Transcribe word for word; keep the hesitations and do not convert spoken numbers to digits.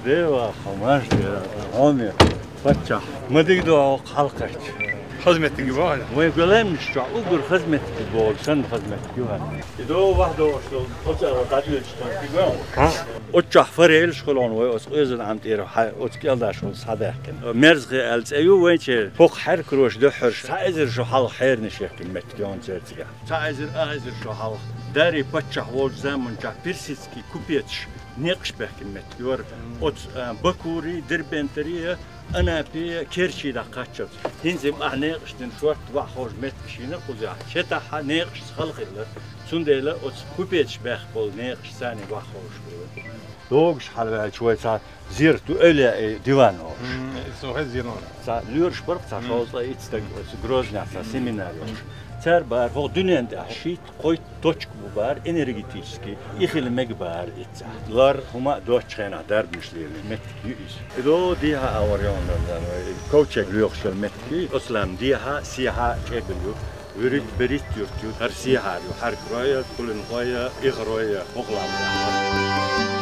Дева, хамаш, дева, хьоме, паччахь. Ма диг ду хьо хьалкхачча. Хазметтинг бахьа. Вай гулемнаш чохь уггар хазметтиг болу санна хазметтиг ю хьан. И до вахдош долу, оцара дӀадоьдуш долу, и гон. Хьа? Оццахь форелаш хуьлу вай оцу къоьзан Ӏам тӀера хьа, оцу кӀелдаш волу схьадаьккхина. Мерзхе аьлла цӀе ю вайн чер. ХӀокху хьаьркароша дуьххьара цхьа эзар шо хьалха хьернаш яьккхина меттиг ю хьуна церцигахь. Цхьа эзар, а эзар шо хьалха. Дарий паччахь волчу заманчохь персидский купецаш некъаш баьхкина меттиг ю хӀара. Оцу, а, Бакури, Дербентари, Анапи, Керчи дӀакхаччалц. ХӀинца-м ахь некъаш дина шорта ваха ховш меттигаш йина кхузахь. Шетахь некъашца хала хилла. Цундела оцу купецаш баьхка болу некъаш царний ваха ховш хилла. Догуш хьалаваьлча вай цхьа зерат ду, эвлияи диван олуш. М, со хӀе зерат. Цхьа лоьраш бара-кх цхьа шовзткъе итт стаг оцу Грознехь цхьа семинар йолуш. Цара бара хӀокху дуьнен тӀехь шийтта-кхойтта точка бу бара энергетический, и хила мега бара иза цхьа. Лар хӀума а доцучу хенахь дарбанаш лелийна меттиг ю иза. И до дехьа а вара йогӀун дан дан вай. Ковчег лоьхуш йолу меттиг ю, оцу лам дехьа, сехьа кӀегар ю. ВуьрхӀитта, берхӀитта юрт ю, хӀара сехьара ю, хьаьркаро я, кулинхо я, ихаро я, хӀокху лам тӀехь.